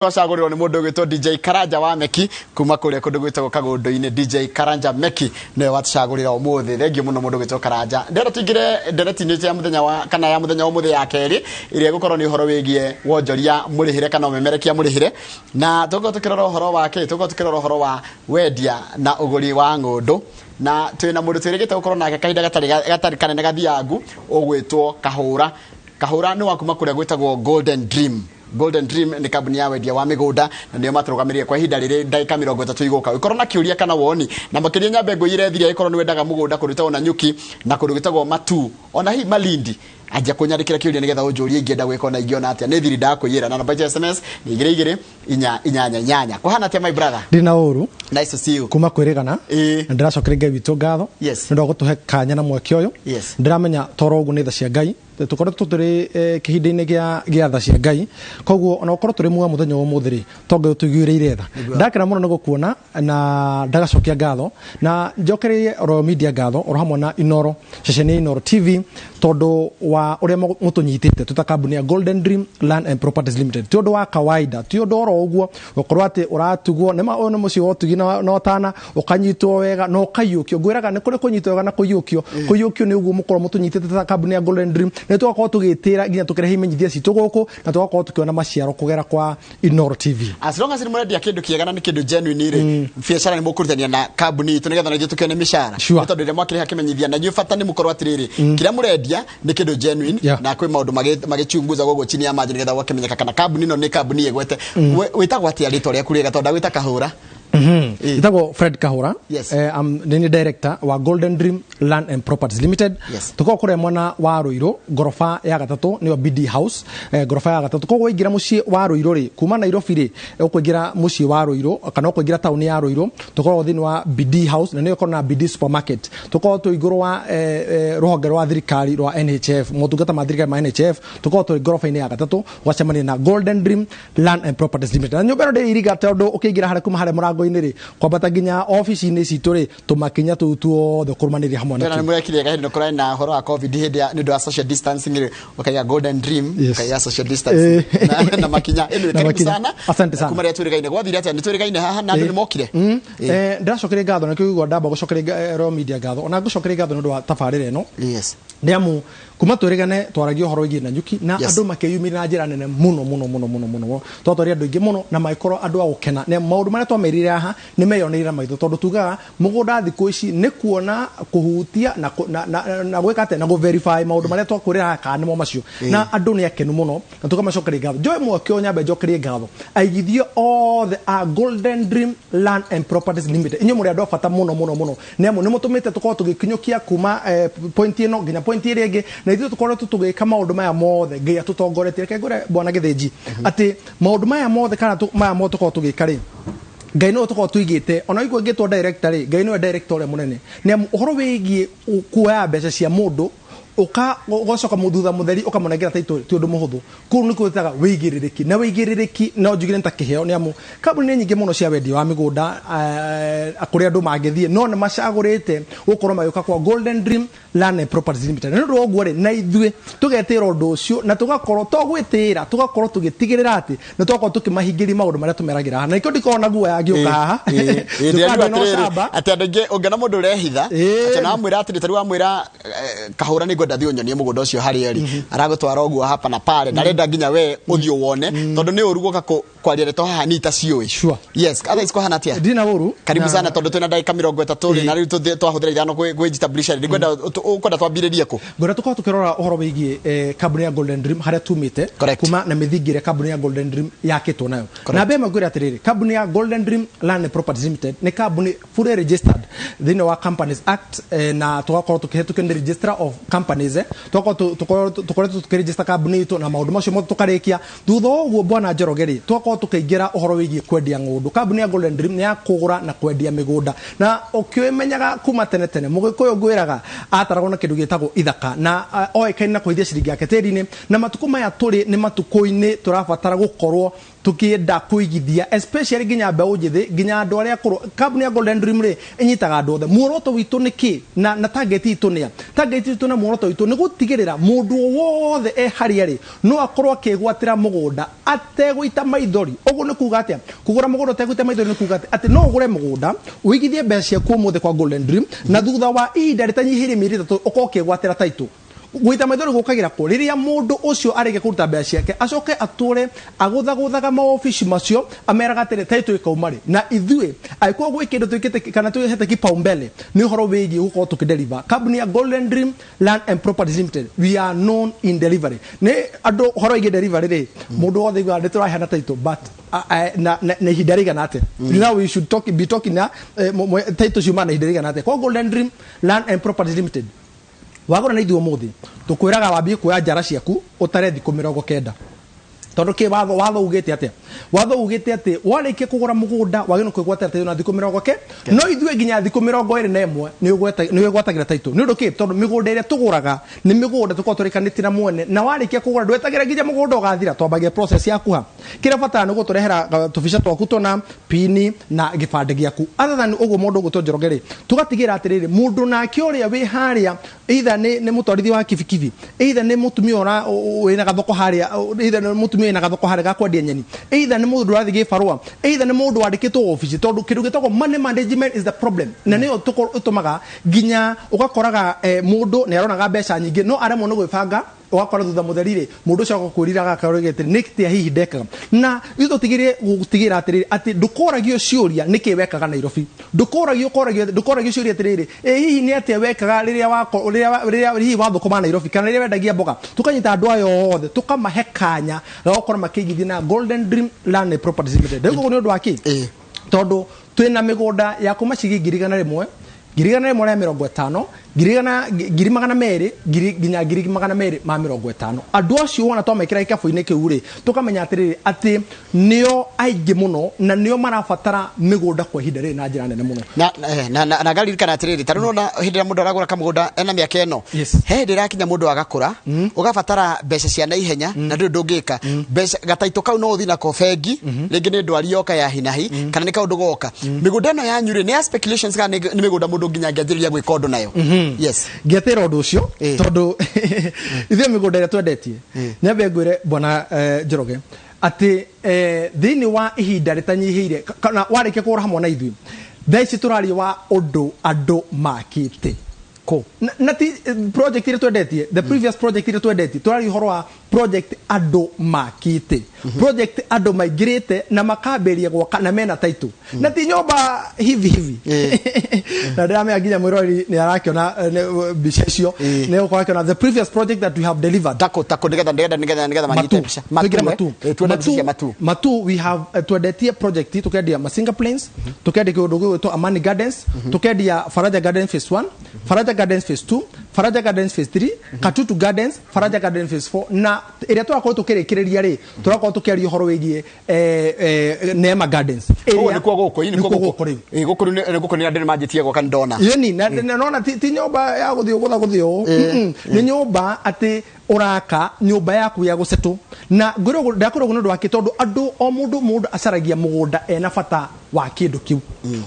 Twacagũrirwo nĩ mũndũ ũgwĩtwo DJ Karanja wa Meki kuma kũrĩa kũndũ gwĩtagwo Kagũndũ-inĩ. DJ Karanja Meki nĩwe watũcagũrĩra ũmũthĩ. Thengiũ mũno mũndũ ũgwĩtwo Karanja. Ndĩrenda tũingĩre ndereti-inĩ ya mũthenya wa kana ya mũthenya wa ũmũthĩ ya kerĩ, ĩrĩa ĩgũkorwo nĩ ũhoro wĩgiĩ wonjoria mũrĩhĩre kana ũmemerekia mũrĩhĩre, na tũgũkorwo tũkĩrora ũhoro wa kĩ, tũgũkorwo tũkĩrora ũhoro wa wendia na ũgũri wa ng'ũndũ, na twĩna mũndũ twĩrĩgĩte gũkorwo nake kahinda gatarĩ kanene gathiangu, ũgwĩtwo Kahũra. Kahũra nĩ wa kuma kũrĩa gwĩtagwo Golden Dream. Golden Dream nĩ kambuni ya wendia wa mĩgũnda na nĩo matũrũgamĩrĩire kwa ihinda rĩrĩ ndagĩka 30 igũka. Ũngĩkorwo na kĩũria kana woni, na makĩria nyambe ngũiyĩre thiri angĩkorwo nĩ wendaga mũgũnda kũndũ gwĩtagwo Nanyuki na kũndũ gwĩtagwo Matuu, ona hihi Malindi, anjia kũnyandĩkĩra kĩũria nĩgetha ũnjũrie ingĩenda gwĩka ona ingĩona atĩa. Nĩ thiri ndakũiyĩra, na namba ya SMS nĩ 2 2 4 8 8. Kũhana atĩa, my brother? Ndina ũru. Nice to see you. Kuma kwĩrĩgana. Na ndĩracokeria Ngai witũ ngatho nĩ ũndũ wa gũtũhe kanya na mweke ũyũ. Ndĩramenya toro ũguo nĩ tha cia Ngai, tũkoretwo tũrĩ kĩhinda-inĩ gĩa tha cia Ngai, koguo ona gũkorwo tũrĩ muoyo mũthenya wa ũmũthĩ rĩ, to Ngai ũtũiguĩrĩire tha. Ndakena mũno nĩ gũkuona na ndagacokia ngatho na njokererie Royal Media ngatho oro hamwe na Inoro, ceceni ya Inoro TV, tondũ wa ũrĩa mũtũnyitĩte twĩ ta kambuni ya Golden Dream Land and Properties Limited. Ti ũndũ wa kawaida, ti ũndũ oro ũguo gũkorwo atĩ ũratugwo nĩ ũyũ nĩ mũciĩ wa ũtugi na ũtana, ũkanyitwo wega na ũkaiyũkio. Ngwĩraga nĩ kũrĩ kũnyitwo wega na kũiyũkio. Kũiyũkio nĩ ũguo mũkorwo mũtũnyitĩte ta kambuni ya Golden Dream, nĩ tũgakorwo tũgĩtĩra nginya tũkĩrehe imenyithia citũ gũkũ na tũgakorwo tũkĩona maciaro kũgera kwa Inoro TV. As long as nĩ mũrendia kĩndũ kĩega na nĩ kĩndũ genuine rĩ, biacara nĩ mũkũrutithania na kambuni itũ nĩgetha na ithuĩ tũkĩone mĩcara. Nĩ tondũ rĩrĩa mwakĩrĩha kĩmenyithia na inyuĩ bata nĩ mũkorwo atĩrĩrĩ, kĩrĩa mũrendia nĩ kĩndũ genuine, na kwĩ maũndũ magĩchunguza gũkũ chini ya maji nĩgetha gwakĩmenyeka kana kambuni ĩno nĩ kambuni ĩgwete. Wĩtagwo atĩa rĩtwa rĩaku rĩega, tondũ ndagwĩta Kahũra? Ĩtagwo Fred Kahũra. Nĩ niĩ director wa Golden Dream Land and Properties Limited. Tũkoragwo kũrĩa mwena wa Ruiru, ngoroba ya gatatũ, nĩyo BD House, ngoroba ya gatatũ. Koguo waingĩra mũciĩ wa Ruiru rĩ, kuma Nairobi rĩ, ũkũingĩra mũciĩ wa Ruiru kana ũkũingĩra taũni ya Ruiru, tũkoragwo thĩinĩ wa BD House na nĩyo ĩkoragwo na BD Supermarket. Tũkoragwo twĩ igũrũ wa rũhonge rwa thirikari rwa NHIF, motungata ma thirikari ma NHIF, tũkoragwo twĩ ngoroba-inĩ ya gatatũ, ũgacemania na Golden Dream Land and Properties Limited. Na nyũmba ĩno ndĩrĩ iriga, tondũ ũkĩingĩra harĩa kuma harĩa mũrango-inĩ rĩ, kwambata nginya obici-inĩ citũ rĩ, tũmakinya tũu tuothe kũrũmanĩria hamwe na nĩ mũrekire wega hĩndĩ ĩno kũrarĩ na ũhoro wa COVID, hĩndĩ ya nĩ ũndũ wa social distancing rĩ, ũkaiga Golden Dream, ũkaiga social distancing na makinya. Anyway, Na karibu makinya. sana. Asante sana. Kuma rĩrĩa twĩrĩgaine, gwathire atĩa? Nĩ twĩrĩgaine haha na andũ nĩ mokire? Ndĩracokeria ngatho, nĩkĩo ũiguaga ndamba gũcokeria Royal Media ngatho, ona ngũcokeria ngatho nĩ ũndũ wa tabarĩra ĩno. Nĩ amu kuma twĩrĩgane twaragia ũhoro wĩgiĩ Nanyuki na andũ makĩyumĩria na njĩra nene mũno mũno mũno mũno mũno. Twatwarire andũ aingĩ mũno na magĩkorwo andũ a gũkena, nĩ amu maũndũ marĩa twamerire haha nĩ meyoneire na maitho, tondũ tugaga mũgũnda thikũ ici nĩ kuona, kũhutia na gwĩka atĩa, na gũ-verify maũndũ marĩa twakwĩrĩra haha kana nĩmo macio. Na andũ nĩ akenu mũno na tũkamacokeria ngatho. Njoe mweke ũyũ nyambe njokerie ngatho aigithio othe a Golden Dream Land and Properties Limited. Inyuĩ mũrĩ andũ a bata mũno mũno mũno, nĩ amu nĩ mũtũmĩte tũkorwo tũgĩkinyũkia kuma point ĩno nginya point ĩrĩa ĩngĩ, na ithuĩ tũkoretwo tũgĩka maũndũ maya mothe Ngai atũtongoretie. Reke ngwĩre bwana Gĩthĩnji atĩ maũndũ maya mothe kana maya mothe tũkorwo tũgĩka rĩ, Ngai nĩwe tũkorwo tũigĩte. Ona igua ngĩtwo director rĩ, Ngai nĩwe director ũrĩa mũnene, nĩ amu ũhoro wĩgiĩ kuoya mbeca cia mũndũ ũgacoka thutha mũtheri ũkamũnengera title ti ũndũ mũhũthũ. Kũu nĩ kwĩtaga wĩigĩrĩrĩki, na wĩigĩrĩrĩki no njugire nĩ ta kĩheo, nĩ amu kambuni nĩ nyingĩ mũno cia wendia wa mĩgũnda, kũrĩa andũ mangĩthiĩ, no nĩ macagũrĩte gũkorwo magĩũka kwa Golden Dream Land and Properties Limited. Na nĩ ũndũ wa ũguo rĩ, na ithuĩ tũgetĩĩra ũndũ ũcio na tũgakorwo to gwĩtĩĩra, tũgakorwo tũgĩtigĩrĩra atĩ nĩ twakorwo tũkĩmahingĩria maũndũ marĩa tũmeragĩra haha. Na nĩkĩo ndikoragwo na guoya ngĩũka haha. Njũkaga ndĩ na ũcamba. Atĩ andũ aingĩ ũngĩona mũndũ ũrehitha, atĩ ona wamwĩra atĩrĩ, ta rĩu wamwĩra, Kahũra nĩ ngwenda thiĩ ũnyonie mũgũnda ũcio harĩa ĩrĩ, aragũtwara ũguo hapa na pale, ndarenda nginya we ũthiĩ wone, tondũ nĩ ũru gũka kwaria ndeto haha ni itaciũĩ. Yes, otherwise kũhana atĩa? Ndina ũru. Karibu sana, tondũ twĩna ndagĩka 30 rĩ, na rĩu twahũthĩra 5 kwĩjitambulisha rĩ, ngwenda ũkwenda twambĩrĩrie kũ? Ngwenda tũkorwo tũkĩrora ũhoro wĩgiĩ kambuni ya Golden Dream harĩa tumĩte, kuma na mĩthingi ĩrĩa kambuni ya Golden Dream yakĩtwo nayo. Na mbere ngwĩre atĩrĩrĩ, kambuni ya Golden Dream Land and Properties Limited nĩ kambuni fully registered thĩinĩ wa Companies Act, na tũgakorwo tũkĩhetũkio nĩ Registrar of Companies, tũgakorwo tũkoretwo tũkĩregister kambuni itũ na maũndũ macio mothe tũkarĩkia. Thutha wa ũguo bwana Njoroge rĩ, tũgakorwo tũkĩingĩra ũhoro wĩgiĩ kwendia ng'ũndũ. Kambuni ya Golden Dream nĩ ya kũgũra na kwendia mĩgũnda, na ũkĩmenyaga kuma tene tene mũgĩkũyũ ngwĩraga ataragwo na kĩndũ gĩtagwo ithaka, na oĩkaine na kũhithia ciringi yake tĩri-inĩ. Na matukũ maya tũrĩ nĩ matukũ-inĩ tũrabatara gũkorwo Tukienda kuigithia, especially nginya mbeũ njĩthĩ, nginya andũ arĩa akũrũ. Kambuni ya Golden Dream rĩ, ĩnyitaga andũ othe. Muoroto witũ nĩ kĩ na target itũ nĩ a target itũ na muoroto witũ nĩ gũtigĩrĩra mũndũ o wothe e harĩa rĩ no akorwo akĩgwatĩra mũgũnda ategũita maithori. Ũguo nĩ kuga atĩa? Kũgũra mũgũnda ũtegũita maithori nĩ kuga atĩa? Atĩ no ũgũre mũgũnda, ũigithie mbeca ciaku ũmũthĩ kwa Golden Dream, na thutha wa ihinda rĩtanyihĩire mĩeri 3 ũkorwo ũkĩgwatĩra title. Gũita maithori gũkagĩra kũ? Rĩrĩa mũndũ ũcio arĩkia kũruta mbeca ciake, acoke atũre agũthagũthaga maobici macio, ameraga atĩrĩ, title ĩkauma rĩ? Na ithuĩ angĩkorwo gwĩ kĩndũ twĩkĩte kana twĩhete kipaumbele, nĩ ũhoro wĩgiĩ gũkorwo tũkĩdeliver. Kambuni ya Golden Dream Land and Properties Limited, we are known in delivery. Nĩ andũ ũhoro wĩgiĩ delivery rĩ, mũndũ wothe aiguaga nĩ tũraheana title, but na ihinda rĩigana atĩa? Now we should be talking na title ciuma na ihinda rĩigana atĩa kwa Golden Dream Land and Properties Limited? Wagũra na ithuĩ ũmũthĩ, tũkwĩraga wambie kuoya njara ciaku ũtare thikũ 90. Tondũ kĩ? Watho ugĩte atĩa? Watho ugĩte atĩ warĩkia kũgũra mũgũnda, wagĩrĩirwo kwĩgwatĩra title na thikũ mĩrongo ke no ithuĩ nginya thikũ 21 nĩ wĩgwatagĩra title. Nĩ ũndũ kĩ? Tondũ mĩgũnda ĩrĩa tũgũraga nĩ mĩgũnda tũkoragwo tũrĩkanĩtie na mwene, na warĩkia kũgũra ndwetagĩra nginya mũgũnda ũgathira. Twambagia process yaku ha kĩrĩa batara nĩ gũtũrehera tũbica twaku tũna pini na gĩbandĩ gĩaku. Other than ũguo, mũndũ ũgũtwo Njoroge rĩ, tũgatigĩra atĩrĩrĩ, mũndũ nake ũrĩa wĩ harĩa, either nĩ mũtwarithia wa kibikibi, either nĩ mũtumia ũra wĩna gathoko harĩa, either nĩ mũtumia wĩna gathoko harĩa ga kwendia nyeni, either nĩ mũndũ ũrathiĩ gĩbarũa, either nĩ mũndũ wandĩkĩtwo obici, tondũ kĩndũ gĩtagwo money management is the problem, na nĩyo ĩtũmaga nginya ũgakoraga mũndũ nĩ aronaga mbeca nyingĩ no aremwo nĩ gwĩbanga. Ũgakora thutha mũtheri rĩ, mũndũ ũcio agakwĩrira, agakorwo atĩrĩ, nĩ atĩa hihi ndekaga? Na ithuĩ tũtigĩrĩre gũtigĩrĩra atĩrĩrĩ, atĩ ndũkoragio ciũria nĩkĩ wekaga Nairobi, ndũkoragio koragio ndũkoragio ciũria atĩrĩrĩ, ĩ hihi nĩ atĩa wekaga rĩrĩa wako rĩrĩa hihi wathũkũma Nairobi kana rĩrĩa wendagia mboga. Tũkanyita andũ aya othe, tũkamahe kanya ga gũkorwo makĩigithia na Golden Dream Land and Properties Limited. Rĩu ũguo nĩ ũndũ wa kĩ? Tondũ twĩna mĩgũnda ya kuma ciringi 100,000, 150,000, ngiri igana, 200,000, ngiri nginya 250,000. Andũ acio wona twamekĩra gĩkabũ-inĩ kĩu rĩ, tũkamenya atĩrĩrĩ, atĩ nĩo aingĩ mũno na nĩo marabatara mĩgũnda kwa ihinda rĩrĩ na njĩra nene mũno. Na ngaririkana atĩrĩrĩ, ta rĩu nona hĩndĩ ĩrĩa mũndũ aragũra kamũgũnda ena mĩaka ĩno, he hĩndĩ ĩrakinya mũndũ agakũra, ũgabatara mbeca cia naihenya na ndũrĩ ndũngĩka mbeca gataitũ kau, no ũthiĩ nako bengi, rĩngĩ nĩ ndwari yoka ya hinahi kana nĩ kaũndũ goka. Mĩgũnda ĩno yanyu rĩ, nĩ ya speculations kana nĩ mĩgũnda mũndũ nginya angĩanjĩrĩria gwĩka ũndũ nayo? Yes. Ngĩetĩra ũndũ ũcio, tondũ ithuĩ mĩgũnda ĩrĩa twendetie, nyambe ngwĩre bwana Njoroge atĩ thĩinĩ wa ihinda rĩtanyihĩire kana warĩkia kũgũra hamwe na ithuĩ, thaa ici tũraria wa ũndũ andũ makĩte kũ na ti project ĩrĩa twendetie, the previous project ĩrĩa twendetie. Tũraria ũhoro wa project andũ makĩte, project andũ maingĩrĩte na makambĩrĩria gwaka na mena title, na ti nyũmba hivi hivi. Na ndĩramenya nginya mwĩroreri nĩ arakĩona mbica icio, nĩ gũkorwo akĩona the previous project that we have delivered. Tako nĩgetha manyite mbica. Tuingĩre Matu. Tuone mbica cia Matu. Matu, we have twendetie project, tukendia Masinga Plains, tukendia kĩũndũ gĩgwĩtwo Amani Gardens, tukendia Faraja Gardens phase 1, Faraja Gardens phase 2, Faraja Gardens phase 3, Katutu Gardens, Faraja Gardens phase 4, na ĩrĩa tũrakorwo tũkĩrĩkĩrĩria rĩ, tũrakorwo tũkĩaria ũhoro wĩgiĩ Neema Gardens. Koguo nĩkuo gũkũ, ĩ, nĩkuo nĩkuo gũkũ rĩu. Ĩ, gũkũ rĩu gũkũ nĩ andũ nĩ manjĩtie gwaka, nĩ ndona. Yeni na nona ti nyũmba ya gũthiĩ gũtha gũthiĩ ũũ. Nĩ nyũmba atĩ ũraka nyũmba yaku ya gũcetũ, na ngwĩrwo ndakwĩrwo ũguo nĩ ũndũ wa kĩ? Tondũ andũ o mũndũ acaragia mũgũnda ena bata wa kĩndũ kĩu.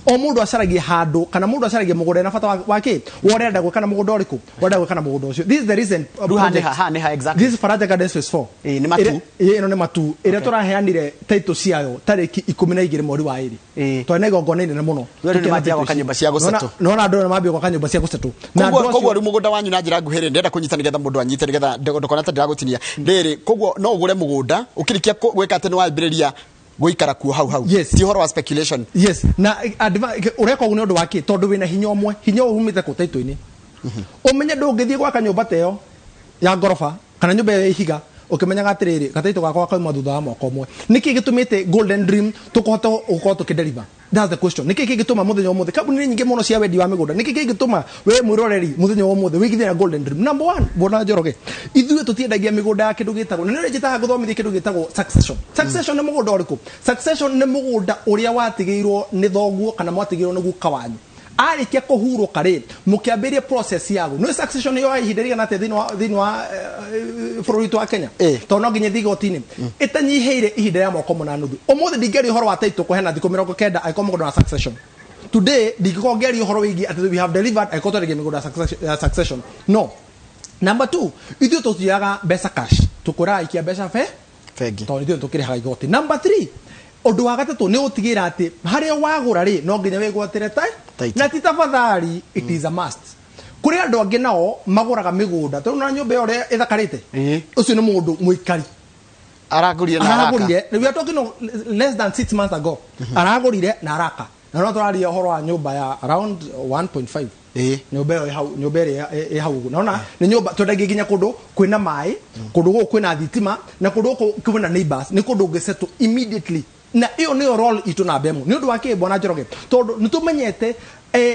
O mũndũ acaragia handũ kana mũndũ acaragia mũgũnda ena bata wa kĩ wa ũrenda gwĩka na mũgũnda ũrĩkũ ũrenda gwĩka na mũgũnda ũcio. This is the recent Rĩu haha nĩ project. Haha nĩ ha exactly? This is Faraja Gardens phase 4. Ĩ, nĩ Matu. Ĩ, ĩno nĩ Matu ĩrĩa tũraheanire title ciayo tarĩki 12 mweri wa 2. Twarĩ na igongona inene mũno. Rĩu andũ nĩ manjia gwaka nyũmba cia gũcetũ. Nona andũ nĩ mambia gwaka nyũmba cia gũcetũ na Koguo andũ koguo acio rĩu mũgũnda wanyu, na njĩra nguhĩ rĩ, ndĩrenda kũnyita nĩgetha mũndũ anyite, nĩgetha ndũkona ta ndĩragũtinia rĩrĩ. Koguo no ũgũre mũgũnda, ũkĩrĩkia gwĩka atĩ nĩ wambĩrĩria gũikara kuo hau hau? Ti ũhoro wa speculation? Yes, na ũreka ũguo nĩ ũndũ wa kĩ? Tondũ wĩna hinya ũmwe, hinya ũyũ umĩte kũ? Taitũ-inĩ. Ũmenye ndũngĩthiĩ gwaka nyũmba ta ĩyo ya ngoroba kana nyũmba ĩyo ya ihiga ũkĩmenyaga atĩrĩrĩ, gataitũ gakwa kauma thutha wa mwaka ũmwe. Nĩkĩ gĩtũmĩte Golden Dream tũkũhota gũkorwo tũkĩdeliver? That's the question. Nĩkĩ kĩngĩtũma mũthenya wa ũmũthĩ, kambuni nĩ nyingĩ mũno cia wendi wa mĩgũnda, nĩkĩ kĩngĩtũma we mwĩroreri mũthenya wa ũmũthĩ wĩigithie na Golden Dream? Number one, bwana Njoroge, ithuĩ tũtiendagia mĩgũnda ya kĩndũ gĩtagwo, na nĩ njĩtaga gũthomithia kĩndũ gĩtagwo succession. Succession nĩ mũgũnda ũrĩkũ? Succession nĩ mũgũnda ũrĩa watigĩirwo nĩ thoguo kana mwatigĩirwo nĩ guka wanyu. Arĩkia kũhurũka rĩ, mũkĩambĩrĩria process yaguo. Nĩ succession yo ihinda rĩigana atĩa thĩinĩ wa bũrũri witũ wa Kenya? Tondũ no nginya ĩthiĩ igoti-inĩ. Ĩtanyihĩire ihinda rĩa mwaka ũmwe na nuthu. Ũmũthĩ ndingĩaria ũhoro wa title kũheana thikũ 90 angĩkorwo mũgũnda wa succession. Today ndingĩkorwo ngĩaria ũhoro wĩgiĩ atĩ we have delivered angĩkorwo twarĩkia mĩgũnda ya succession. No. Number 2, ithuĩ tũtioyaga mbeca cash. Tũkwĩraga ikia mbeca bengi. Tondũ ithuĩ tũkĩrĩhaga igoti. Number 3, ũndũ wa gatatũ nĩ gũtigĩrĩra atĩ harĩa wagũra rĩ, no nginya wĩgwatĩre Title. Na ti tafadhali, it is a must. Kũrĩ andũ angĩ nao magũraga mĩgũnda. Tondũ na nyũmba ĩyo ũrĩa ĩthakarĩte. Ũcio nĩ mũndũ mũikari. Aragũrire na araka. Aragũrire. We are talking of less than 6 months ago. Aragũrire na araka. Na no tũraria ũhoro wa nyũmba ya around 1.5. Nyũmba ĩyo ĩ hau, nyũmba ĩrĩa ĩ hau ũguo. Naona nĩ nyũmba twendagia nginya kũndũ kwĩna maĩ, kũndũ gũkũ kwĩna thitima, na kũndũ gũkũ kwĩna neighbors, nĩ kũndũ ũngĩsettle immediately. Na ĩyo nĩyo role itũ namba ĩmwe. Nĩ ũndũ wa kĩ, Bwana Njoroge? Tondũ nĩ tũmenyete,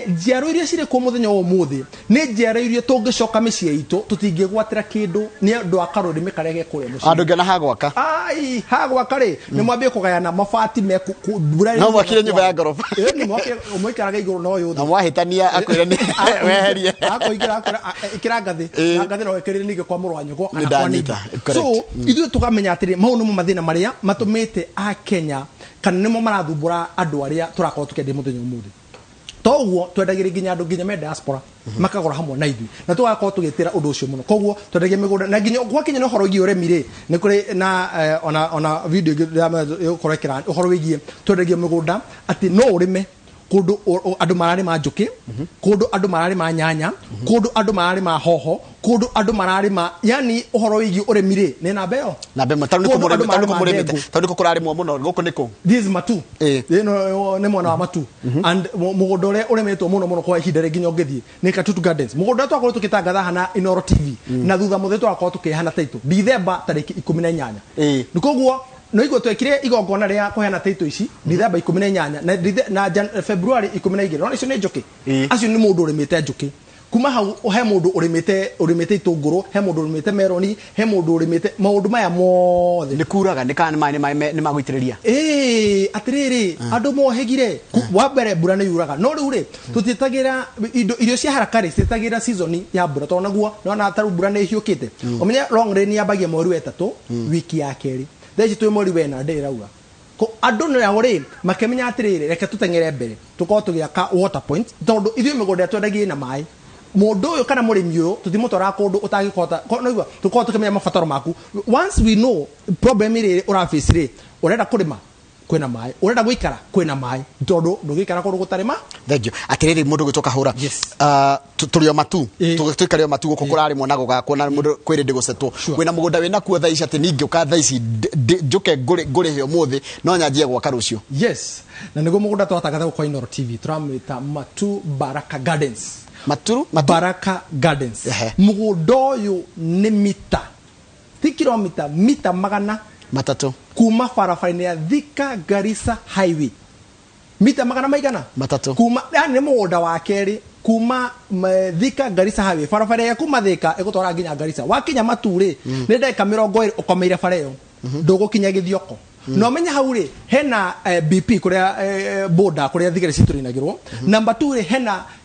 njiaro iria cirĩ kuo mũthenya wa ũmũthĩ, nĩ njiaro iria tũngĩcoka mĩciĩ itũ, tũtingĩgwatĩra kĩndũ nĩ ũndũ wa karũrĩmĩ karĩa ge kũrĩa mũciĩ. Andũ ngĩona ha gwaka. Ai, ha gwaka rĩ, nĩ mwambie kũgayana mabati me ku-, mbura No ĩrĩ mwakire nyũmba ya kwao. ngoroba. Nĩ mwakire, ũmũikaraga igũrũ na ũyũ thĩ. Na mwahĩtania akwĩre nĩ weherie. Akũingĩra, akwĩra, ĩkĩra ngathĩ. Na ngathĩ no ĩkĩrĩre ningĩ kwa mũrũ wa nyũkwa kana Nĩ kwa ndanyita. neighbor. Correct. So, ithuĩ tũkamenya atĩrĩ, mau nĩmo mathĩna marĩa matũmĩte Akenya, kana nĩmo marathumbũra andũ arĩa tũrakorwo tũkĩendia mũthenya ũmũthĩ. Toguo twendagĩria nginya andũ nginya me diaspora makagũra hamwe na ithuĩ, na tũgakorwo tũgĩtĩra ũndũ ũcio mũno. Koguo twendagia mĩgũnda na nginya gwakinya nĩ ũhoro wĩgiĩ ũrĩmi rĩ, nĩ kũrĩ na ona video ĩngĩ ĩgũkorwo ĩkĩra ũhoro wĩgiĩ twendagia mĩgũnda atĩ no ũrĩme kũndũ andũ mararĩma njũkĩ, kũndũ andũ mararĩma nyanya, kũndũ andũ mararĩma hoho, kũndũ andũ mararĩma, yani ũhoro wĩgiĩ ũrĩmi rĩ, nĩ namba ĩyo. Namba ĩmwe, tondũ nĩ Kũndũ kũmũrĩmi, andũ tondũ nĩ mararĩma kũmũrĩmĩte, ndengũ. tondũ nĩ kũrarĩmwo mũno, gũkũ nĩ kũ? This is Matu. Ĩno nĩ mwena wa Matu. And mũgũnda ũrĩa ũrĩmĩtwo mũno mũno kwa ihinda rĩngĩ nginya ũngĩthiĩ nĩ Katutu Gardens. Mũgũnda ũrĩa twakorwo tũgĩtangatha haha na Inooro TV, na thutha mũthĩ twakorwo tũkĩheana title Dithemba tarĩki ikũmi na inyanya. Nĩ koguo no igua twekire igongona rĩa kũheana title ici Dithemba ikũmi na inyanya na na February ikũmi na igĩrĩ. Nona icio nĩ njũkĩ. Acio nĩ mũndũ ũrĩmĩte njũkĩ. Kuma hau he mũndũ ũrĩmĩte itũngũrũ, he mũndũ ũrĩmĩte meroni, he mũndũ ũrĩmĩte maũndũ maya mothe. Nĩ kuraga, nĩ kana nĩ maĩ, nĩ magũitĩrĩria? Atĩrĩrĩ, andũ mohĩgire. Wa mbere mbura nĩ yuraga. No rĩu rĩ, tũtiĩtagĩra indo, irio cia haraka rĩ, citiĩtagĩra season ya mbura, tondũ naguo, nĩwona ta rĩu mbura nĩ ĩhiũkĩte. Ũmenye long rain yambagia mweri wa ĩtatũ, wiki ya kerĩ. Thaa ici twĩ mweri wa ĩna, ndĩrĩ ĩraura. Ko andũ nĩ ao rĩ, makĩmenya atĩrĩrĩ, reke tũteng'ere mbere, tũkorwo tũgĩaka water point, tondũ ithuĩ mĩgũnda ĩrĩa twendagia ĩna maĩ. Mũndũ ũyũ kana mũrĩmi ũyũ, tũtimũtwaraga kũndũ ũtangĩkota, no igua, tũkorwo tũkĩmenya mabataro maku. Once we know problem ĩrĩa ũraface rĩ, ũrenda kũrĩma, kwĩna maĩ, ũrenda gũikara, kwĩna maĩ, tondũ ndũngĩikara kũndũ gũtarĩ ma. Thank you. Atĩrĩrĩ, mũndũ gwĩtwo Kahũra. Yes. Tũrĩ o Matu. Tũikare o Matu gũkũ kũrarĩmwo na gũgakwo na mũndũ kwĩrĩ ndĩgũcetwo. Wĩna mũgũnda wĩna kuo thaa ici atĩ ningĩũka thaa ici njũke ngũrĩhe ũmũthĩ, no nyanjie gwaka rũciũ. Yes. Na nĩguo mũgũnda twatangatha gũkũ Inooro TV, tũramwĩta Matu Baraka Gardens. Maturu? Matu? Baraka Gardens. Mũgũnda ũyũ nĩ mita, ti kilomita, mita magana matatũ kuma barabara-inĩ ya Thika Garissa Highway. Mita magana maigana? Matatũ. Kuma, yani nĩ mũgũnda wa kerĩ kuma Thika Garissa Highway. Barabara ya kuma Thika ĩgũtwara nginya Garissa. Wakinya Matu rĩ, nĩ ndagĩka mĩrongo ĩrĩ ũkomeire bara ĩyo. Ndũgũkinya Gĩthioko. Na ũmenye hau rĩ, hena BP kũrĩa border kũrĩa thigari citũrinagĩrwo. Number 2 rĩ,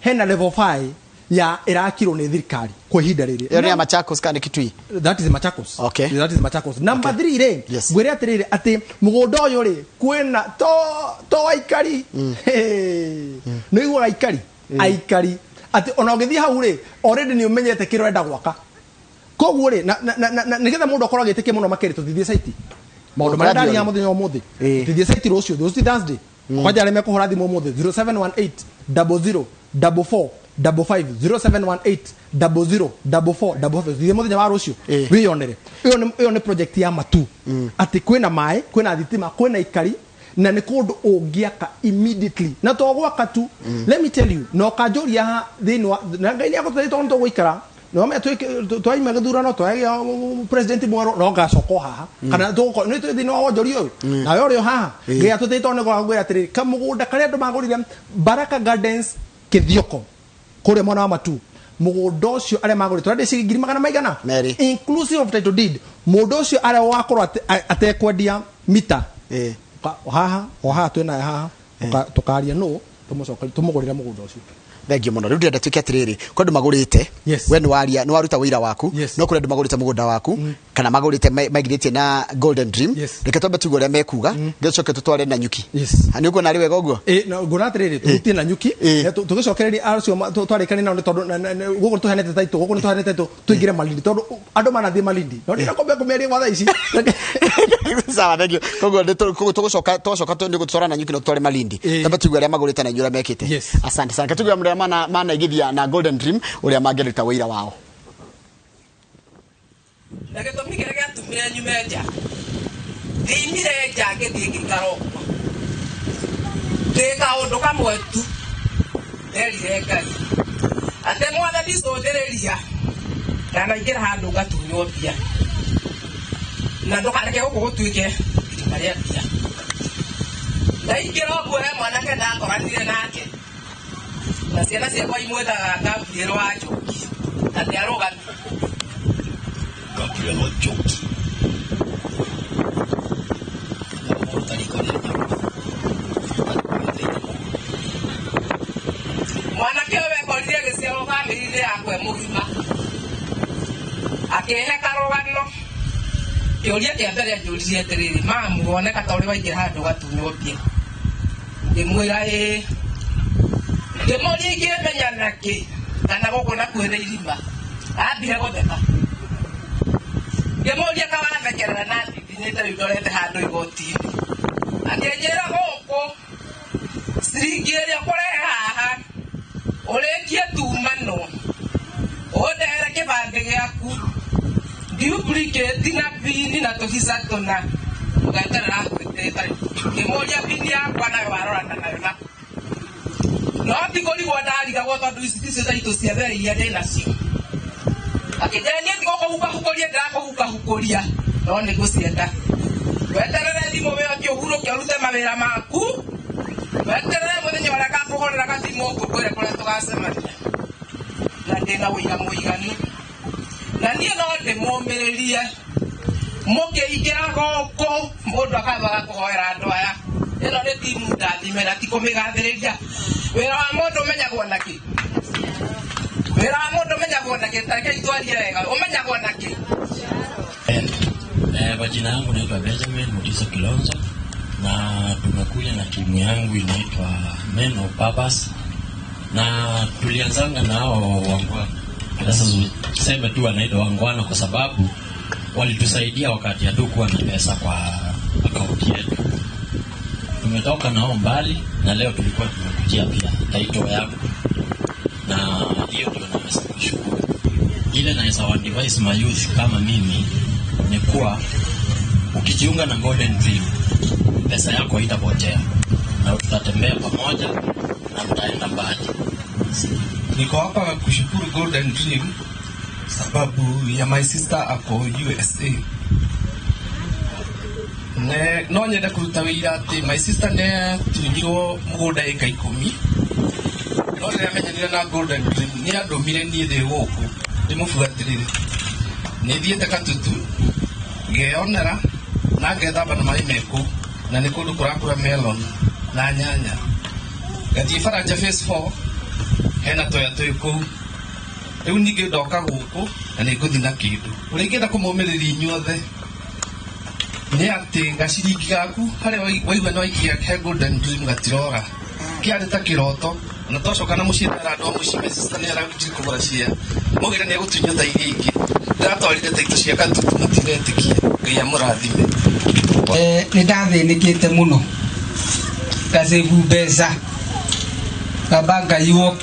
hena level 5 ya ĩrakirwo nĩ thirikari kwa ihinda rĩrĩ. Ĩyo nĩ ya Machakos kana Kitui? That is Machakos. That is Machakos. Number 3 rĩ, ngwĩre atĩrĩrĩ atĩ mũgũnda ũyũ rĩ, kwĩna to aikari. Hey. Nĩ ũiguaga aikari? Aikari. Atĩ ona ũgĩthiĩ hau rĩ, already nĩ ũmenyete kĩrĩa ũrenda gwaka. Koguo rĩ, na nĩgetha mũndũ akorwo agĩtĩkia mũno makĩria tũtithiĩ site. Maũndũ marĩa ndaria mũthenya wa ũmũthĩ. Tũtithiĩ site rũciũ, rũciũ ti Thursday. Kwanja arĩa mekũhũra thimũ ũmũthĩ, zero seven one eight, double zero, double four, double five, zero seven one eight, double zero, double four, double five. Tũtithiĩ mũthenya wa rũciũ. Wĩyonere. Ĩyo nĩ project ya Matu. Atĩ kwĩna maĩ, kwĩna thitima, kwĩna ikari, na nĩ kũndũ ũngĩaka immediately. Na to gwaka tu. Let me tell you, no kanjũria haha thĩinĩ wa, na Ngai nĩagũtũteithia tondũ nĩtũgũikara. No me twaima gĩthurano, twagĩa president mwerũ, no ngacoka o haha. Kana tũgũkorwo, nĩ twĩ thĩinĩ wa wonjoria ũyũ. Nawe ũrĩ o haha. Ngai atũteithie tondũ nĩngwĩra atĩrĩrĩ, kamũgũnda karĩa andũ magũrire Baraka Gardens Kĩthioko, kũrĩa mwena wa Matu. Mũgũnda ũcio arĩa magũrire, tũrendie ciringi ngiri magana maigana? Merĩ. Inclusive of title deed. Mũndũ ũcio arĩa wakorwo atekwendia mita. Haha, o haha twĩnaye haha, tũkaria nũ. Tũmũcokerie, tũmũgũrĩre mũgũnda ũcio. Thengiũ mũno. Rĩu ndĩrenda tuĩke atĩrĩrĩ, kwĩ andũ magũrĩte. Yes. We nĩ waria, nĩ waruta wĩira waku. Yes. No kũrĩ andũ magũrĩte mũgũnda waku kana magũrĩte maigithĩtie na Golden Dream. Yes. Reke twambe tuigue ũrĩa mekuga, gĩcoke tũtware na nyuki. Yes. Nĩ ũkuona arĩ wega ũguo? Ĩ, na nguona atĩrĩrĩ, tũhutie na nyuki. Ĩ. Tũgĩcokereria acio twarĩkania nao, nĩ tondũ gũkũ nĩ tũheanĩte taitũ, gũkũ nĩ tũheanĩte taitũ, tũingĩre Malindi, tondũ andũ manathiĩ Malindi, no ndĩra kũmĩaria gwa thaa ici. Sawa, thank you. Koguo nĩ tũgũcoka, twacoka nĩ gũtwara na nyuki, no tũtware Malindi. Ĩ. Twambe tuigue arĩa magũrĩte na inyuĩ ũrĩa mekĩte. Yes. Asante sana. Reke tuigue arĩa manaigithia na Golden Dream ũrĩa mangĩruta wĩira wao. Na gĩtũmi kĩrĩa gĩatũmire nyume nja, ndiimire nja ngĩthiĩ ngĩikara ũguo ndĩ kaũndũ kamwe tu nderire Ngai atĩ, "Mwathani, cũthĩrĩria, ndanaingĩra handũ ngatunywo mbia, na ndũkareke gũkũ gũtuĩke irima rĩa mbia." Ndaingĩra ũguo, he mwanake ndakoranire nake na ciana ciakwa imwĩtaga Gabriel wa Njoki, na nĩarũgami Gabriel wa Njoki. Na ũkũruta riko rĩrĩ. Mwanake ũyũ ekorire agĩciarwo bamĩrĩ-inĩ yakwa e mũgima, akĩhe karũgano. Kĩũria kĩa mbere anjũririe atĩrĩrĩ, "Mamu, woneka ta ũrĩ waingĩra handũ gatunywo mbia?" Ngĩmwĩra ĩĩ. Ngĩmũria ingĩmenya nakĩ kana gũkũ nakuo nĩ irima. Ambire gũtheka. Ngĩmũria kawathekerera na ndindinyĩte rĩu ndorete handũ igoti-inĩ. Akĩnjĩra gũkũ ciringi ĩrĩa ũkũrehe haha ũrĩkie tumano, ũndehere kĩbandĩ gĩaku, duplicate na pini na tũbica tũna, ũgeterera ngwĩtĩte. Ngĩmũria pini yakwa nayo warorana nayo na no ti kũrigwo ndarigagwo, tondũ ici ticio taitũ cia mbere iria ndĩ nacio. Akĩnjĩra niĩ ti gũkũhukahukũria ndĩrakũhukahukũria, no nĩ ngũcienda. Weterere thimũ wĩotie, ũhurũke, ũrute mawĩra maku, weterere mũthenya ũrĩa ngakũhũrĩra gathimũ ngũkwĩre kũrĩa tũgacemania. Na ndĩna ũira mũiganu, na niĩ no ndĩmũmĩrĩrie mũkĩingĩra gũkũ, mũndũ akambaga kũhoera andũ aya. Ĩno nĩ timu ndathime, na ti kũmĩgathĩrĩria. Wĩra wa mũndũ ũmenyagwo na kĩ? Wĩra wa mũndũ ũmenyagwo na kĩ? Tareke twarie wega, ũmenyagwo na kĩ? Kwa jina yangu naitwa Benjamin Mutiso Kilonzo na tumekuja na timu yangu inaitwa Men of Purpose, na tulianzanga na hao wangwana. Sasa tuseme tu wanaitwa wangwana kwa sababu walitusaidia wakati hatukuwa na pesa kwa akaunti yetu. Tumetoka nao mbali na leo tulikuwa tumekujia pia title yangu, na hiyo ndio naweza kushukuru. Ile naweza wa-advise mayouth kama mimi ni kuwa ukijiunga na Golden Dream, pesa yako haitapotea na tutatembea pamoja na mtaenda mbali. Niko hapa kushukuru Golden Dream sababu ya my sister ako USA. Ne, no nyende kũruta wĩira atĩ my sister nĩ atunyirwo mũgũnda ĩka 10, no rĩrĩa amenyanire na Golden Dream, nĩ andũmire niĩ ndĩ gũkũ ndĩmũbuatĩrĩre. Nĩ thiĩte Katutu ngeyonera na ngethamba na maĩ me kũu, na nĩ kũndũ kũrakũra melon na nyanya. Ngathiĩ Baranja Phase 4, hena toya twĩ kũu. Rĩu ningĩ ndoka gũkũ na nĩ ngũthiĩ na kĩndũ ũrĩa ingĩenda kũmũmĩrĩria inyuothe nĩ atĩ gaciringi gaku harĩa waigua nĩ waikia he Golden Dream gatirora, kĩarĩ ta kĩroto. Na twacoka na mũciĩ, ndera andũ a mũciĩ, my sister nĩ ararutire kũgũra cia maugire nĩ egũtunywo ta iria ingĩ. Ndĩratwarire taitũ cia Katutu, mũtiretĩkia. Ngai amũrathime. Nĩ ndathĩnĩkĩte mũno, ngacĩbu mbeca, ngamba ngaiywo.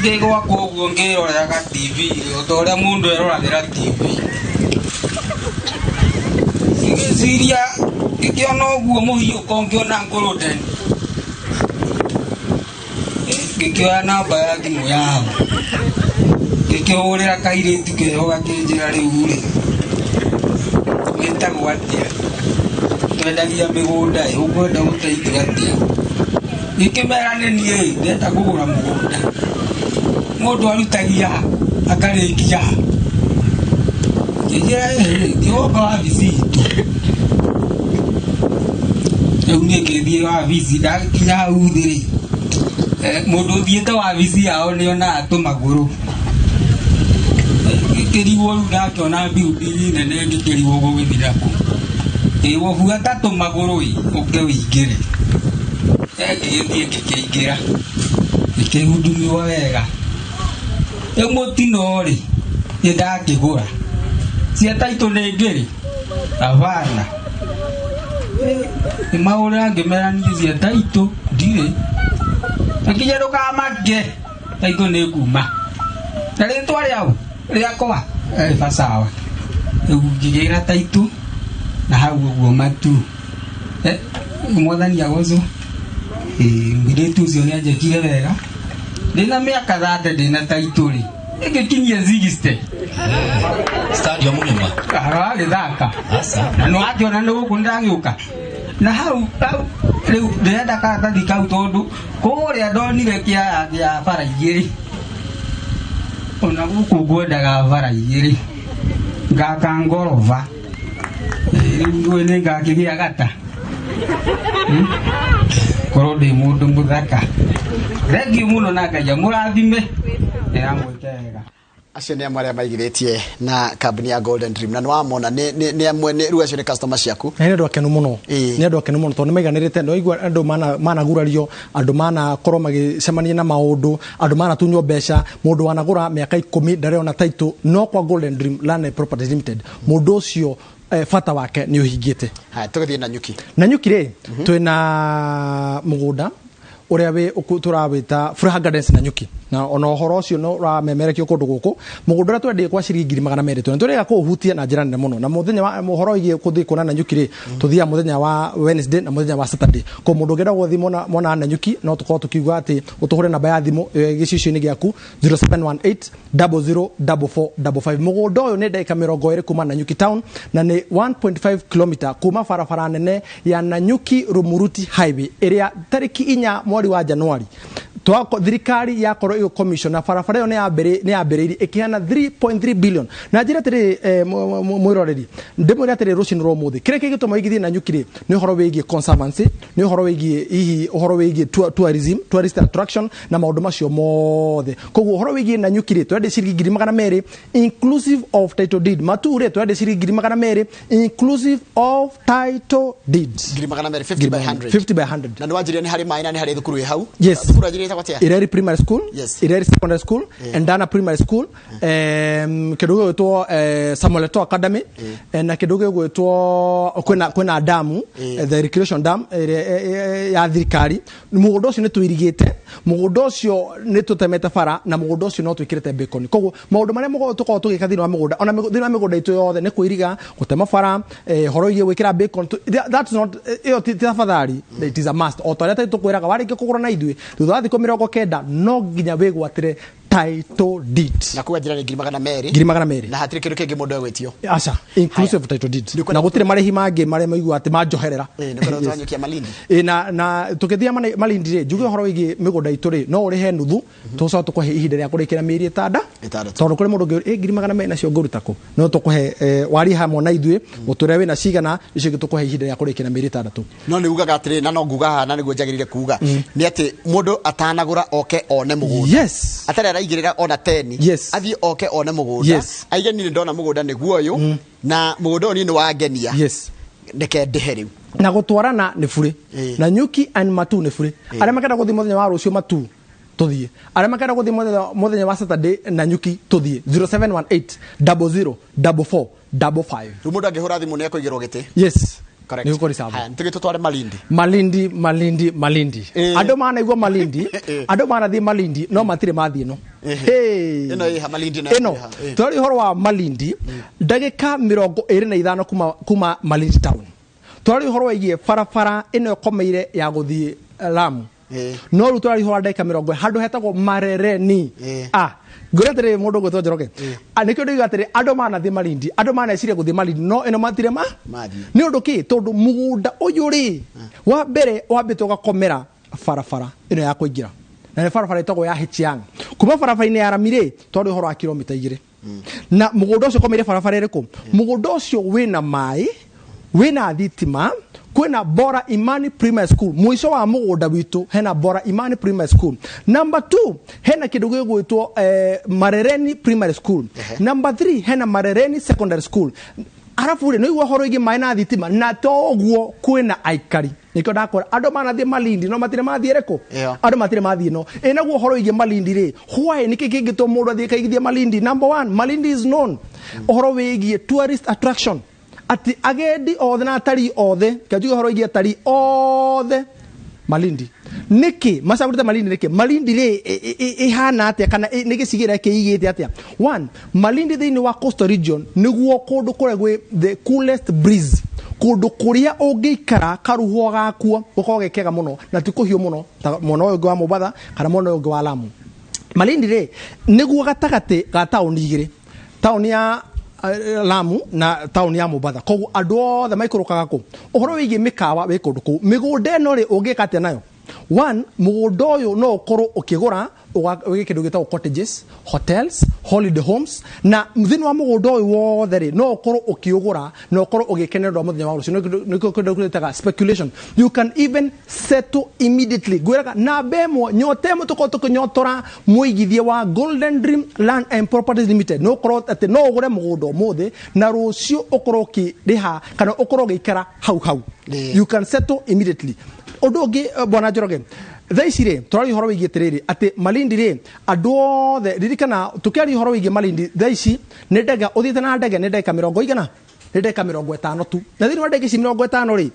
Ndĩ gwakwa ũguo ngĩroreraga TV, o ta ũrĩa mũndũ eroragĩra TV, ngĩciria, ngĩkĩona ũguo mũhiũko, ngĩona Golden, ngĩkĩoya namba ya thimũ yao, ngĩkĩhũrĩra kairĩtu keho, gakĩnjĩra, "Rĩu rĩ, wĩtagwo atĩa? Twendagia mĩgũnda ĩ, ũkwenda gũteithio atĩa?" Ngĩkĩmera nĩ niĩ ndenda kũgũra mũgũnda, mũndũ arutagia ha akarĩkia ha. Ngĩnjĩra, "Ĩ, thiĩ woka wabici itũ." Rĩu niĩ ngĩthiĩ wabici, ndakinya hau thĩ rĩ. Mũndũ ũthiĩte wabici yao nĩonaga tũmagũrũ. Ngĩkĩrigwo rĩu ndakĩona building nene ngĩkĩrigwo gũgĩthira kũ. Ĩĩ buata tũmagũrũ ĩ ũke wĩingĩre. Ngĩgĩthiĩ ngĩkĩingĩra. Ngĩkĩhudumiwa wega. Rĩu mũtino rĩ nĩndakĩgũra. Cia taitũ nĩ ngĩrĩ? Hapana. Nĩmahũrĩra ngĩmera niĩ cia taitũ ndirĩ. Nginya ndũkamake taitũ nĩ kuma. Na rĩtwa rĩau rĩakwa basawa. Rĩu ngĩgĩra taitũ na hau ũguo matu. Mwathani agocwo. Mũirĩtu ũcio nĩanjĩkire wega. Ndĩna mĩaka 30 ndĩna taitũ rĩ. Ĩngĩkinyia 60. Stadium ng'ima. Aragĩthaka. Asa. Na nĩwakĩona nĩ gũkũ nĩndagĩũka. Na hau rĩu ndĩrenda karatathi kau tondũ kũrĩa ndonire kĩaya kĩa bara igĩrĩ. Ona gũkũ ngwendaga bara igĩrĩ. Ngaka ngoroba. Rĩu ndiũĩ nĩ ngakĩgĩa gata. Korwo ndĩ mũndũ mũthaka. Thengiũ mũno na Ngai amũrathime. Nĩamwĩke wega. Acio nĩ amwe arĩa maigithĩtie na kambuni ya Golden Dream na nĩwamona nĩ amwe nĩ rĩu acio nĩ customer ciaku. Nĩ andũ akenu mũno. Nĩ andũ akenu mũno tondũ nĩ maiganĩrĩte. Nĩ waigua andũ managurario, andũ manakorwo magĩcemania na maũndũ, andũ manatunywo mbeca, mũndũ wanagũra mĩaka 10 ndarĩ title, no kwa Golden Dream Land and Properties Limited mũndũ ũcio bata wake nĩ ũhingĩte. Haya, tũgĩthiĩ Nanyuki. Nanyuki rĩ, twĩna mũgũnda ũrĩa wĩ tũrawĩta Furaha Gardens Nanyuki. Na ona ũhoro ũcio no ũramemerekio kũndũ gũkũ. Mũgũnda ũrĩa twendie kwa ciringi 200,000 tũrĩ tũrĩga kũũhutia na njĩra nene mũno. Na mũthenya wa ũhoro wĩgiĩ gũthiĩ kuona Nanyuki rĩ, tũthiaga mũthenya wa Wednesday na mũthenya wa Saturday. Kwa mũndũ ũngĩenda gũthiĩ mona Nanyuki no tũkorwo tũkiuga atĩ ũtũhũre namba ya thimũ gĩcicio-inĩ gĩaku 0718 004455. Mũgũnda ũyũ nĩ ndagĩka 20 kuma Nanyuki town na nĩ 1.5 km kuma barabara nene ya Nanyuki Rumuruti Highway ĩrĩa tarĩki 4 mweri wa Januari thirikari yakorwo ĩgĩ commission na barabara ĩyo nĩ yambĩrĩirie ĩkĩheana 3.3 billion. Na njĩra atĩrĩ mwĩroreri, ndĩmwĩre atĩrĩ rũcinĩ rwa ũmũthĩ kĩrĩa kĩngĩtũma ũigithie Nanyuki rĩ nĩ ũhoro wĩgiĩ conservancy, nĩ ũhoro wĩgiĩ hihi ũhoro wĩgiĩ tourism, tourist attraction na maũndũ macio mothe. Koguo ũhoro wĩgiĩ Nanyuki rĩ twendia ciringi 200,000 inclusive of title deed. Matu rĩ twendia ciringi 200,000 inclusive of title deeds. 200,000 50 by 100. 50 by 100. Na nĩwanjirie nĩ harĩ maĩ na nĩ harĩ thukuru ĩ hau. Yes. Thukuru wanjirie ĩtagwo atĩa? Ireri Primary School, Yes. Ireri Secondary School, Endana Primary School, kĩndũ gĩgwĩtwo Samuel Eto'o Academy, na kĩndũ gĩgwĩtwo kwĩna damu, the recreation dam ĩrĩa ya thirikari. Mũgũnda ũcio nĩ tũirigĩte, mũgũnda ũcio nĩ tũtemete bara na mũgũnda ũcio no twĩkĩrĩte bacon. Koguo maũndũ marĩa tũkoragwo tũgĩka thĩinĩ wa mũgũnda, ona thĩinĩ wa mĩgũnda itũ yothe nĩ kũiriga, gũtema bara, ũhoro wĩgiĩ gwĩkĩra bacon, that's not ĩyo ti tafadhali, it is a must. O ta ũrĩa tũkwĩraga warĩkia kũgũra na ithuĩ thutha wa thikũ 90 no nginya wĩgwatĩre title deed. Na kuga njĩra nĩ 200,000. 200,000. Na hatirĩ kĩndũ kĩngĩ mũndũ egwĩtio. Aca, inclusive title deed. Na gũtirĩ marĩhi mangĩ marĩa maigua atĩ manjoherera. Nĩ kwenda twanyukia Malindi. Na tũkĩthiĩ Malindi rĩ, njuge ũhoro wĩgiĩ mĩgũnda itũ rĩ, no ũrĩhe nuthu, tũcoke tũkũhe ihinda rĩa kũrĩkĩra mĩeri 6. Tondũ kũrĩ mũndũ ũngĩ 200,000 nacio ngũruta kũ? No tũkũhe warie hamwe na ithuĩ, mũtũre wĩna cigana, icio ingĩ tũkũhe ihinda rĩa kũrĩkĩra mĩeri 6. No nĩ ugaga atĩrĩ, na no nguga haha na nĩguo njagĩrĩire kuga, nĩ atĩ mũndũ atanagũra oke one mũgũnda. Yes. Atarĩ araigĩrĩra ona 10. Yes. Athiĩ oke one mũgũnda. Yes. Aige niĩ ndona mũgũnda nĩguo ũyũ, na mũgũnda ũyũ niĩ nĩ wangenia. Yes. Ndeke ndĩhe rĩu. Na gũtwarana nĩ burĩ. Nanyuki and Matu nĩ burĩ. Arĩa makenda gũthiĩ mũthenya wa rũciũ Matu tũthiĩ. Arĩa makenda gũthiĩ mũthenya wa Saturday Nanyuki tũthiĩ. 0718 00 44 55. Rĩu mũndũ angĩhũra thimũ nĩ ekũigĩrwo gĩtĩ. Yes. Correct. Nĩ gũkũrĩ Haya, nĩtũgĩ tũtware Malindi. Malindi, Malindi, Malindi. Andũ manaigua Malindi, andũ manathiĩ Malindi, no matirĩ mathiĩ no. Ĩno ĩha Malindi na ĩno. Tũraria ũhoro wa Malindi, ndagĩka 25 kuma Malindi town. Tũraria ũhoro wĩgiĩ barabara ĩno ĩkomeire ya gũthiĩ Lamu. No rĩu tũraria ũhoro wa ndagĩka 20 handũ hetagwo Marereni. Ngũria atĩrĩrĩ mũndũ ũgwĩtwo Njoroge. Nĩkĩo ndĩiga atĩrĩ andũ manathiĩ Malindi, andũ maneciria gũthiĩ Malindi, no ĩno matirĩ ma nĩ ũndũ kĩ? Tondũ mũgũnda ũyũ rĩ, wa mbere wambĩte ũgakomera barabara ĩno ya kũingĩra. Na nĩ barabara ĩtagwo ya Hichiang. Kuma barabara-inĩ ya rami rĩ, twarĩ ũhoro wa kilomita 2. Na mũgũnda ũcio ũkomeire barabara ĩrĩkũ? Mũgũnda ũcio wĩna maĩ, wĩna thitima, Kwĩna Bora Imani Primary School mũico wa mũgũnda witũ, hena Bora Imani Primary School. Number 2, hena kĩndũ gĩgwĩtwo Marereni Primary School. Number 3, hena Marereni Secondary School. Arabu rĩ, nĩ igua ũhoro wĩgiĩ maĩ na thitima, na to ũguo kwĩna aikari. Nĩkĩo ndakora andũ manathiĩ Malindi no matirĩ mathiĩ rĩkũ, andũ matirĩ mathiĩ no ĩ naguo ũhoro wĩgiĩ Malindi rĩ, why nĩkĩ kĩngĩtũma mũndũ athiĩ kaigithie Malindi? Number 1, Malindi is known ũhoro wĩgiĩ tourist attraction, atĩ agendi othe na atarii othe, kanjuge ũhoro wĩgiĩ atarii othe Malindi. Nĩkĩ macagũrĩte Malindi? Nĩkĩ Malindi rĩ ĩhana atĩa, kana nĩ gĩcigĩrĩra kĩigĩte atĩa? One, Malindi thĩinĩ wa coastal region nĩguo kũndũ kũrĩa gwĩ the coolest breeze, kũndũ kũrĩa ũngĩikara karuho gakuo gũkorwo ge kega mũno na ti kũhiũ mũno ta mwena ũyũ ũngĩ wa Mombatha kana mwena ũyũ ũngĩ wa Lamu. Malindi rĩ nĩguo gatagatĩ ga taũni igĩrĩ, taũni ya Lamu na taũni ya Mombatha. Koguo andũ othe maikũrũkaga kũ. Ũhoro wĩgiĩ mĩkawa wĩ kũndũ kũu. Mĩgũnda ĩno rĩ ũngĩka atĩa nayo? One, mũgũnda ũyũ no ũkorwo ũkĩgũra wĩke kĩndũ gĩtagwo cottages, hotels, holiday homes, na thĩinĩ wa mũgũnda ũyũ wothe rĩ no ũkorwo ũkĩũgũra na ũkorwo ũgĩkenera ũndũ wa mũthenya wa rũciũ. Nĩkĩo kĩndũ gĩtaga speculation. You can even settle immediately. Ngwĩraga namba ĩmwe, nyota ĩmwe tũkorwo tũkĩnyotora mũigithia wa Golden Dream Land and Properties Limited, no ũkorwo atĩ no ũgũre mũgũnda ũmũthĩ na rũciũ ũkorwo ũkĩrĩha kana ũkorwo ũgĩikara hau hau. You can settle immediately. Ũndũ ũngĩ, bwana Njoroge, thaa ici rĩ tũraria ũhoro wĩgiĩ atĩrĩrĩ atĩ Malindi rĩ andũ othe ririkana tũkĩaria ũhoro wĩgiĩ Malindi thaa ici nĩ ndege ũthiĩte na ndege nĩ ndagĩka mĩrongo igana, nĩ ndagĩka 50 tu, na thĩinĩ wa ndagĩka ici 50 rĩ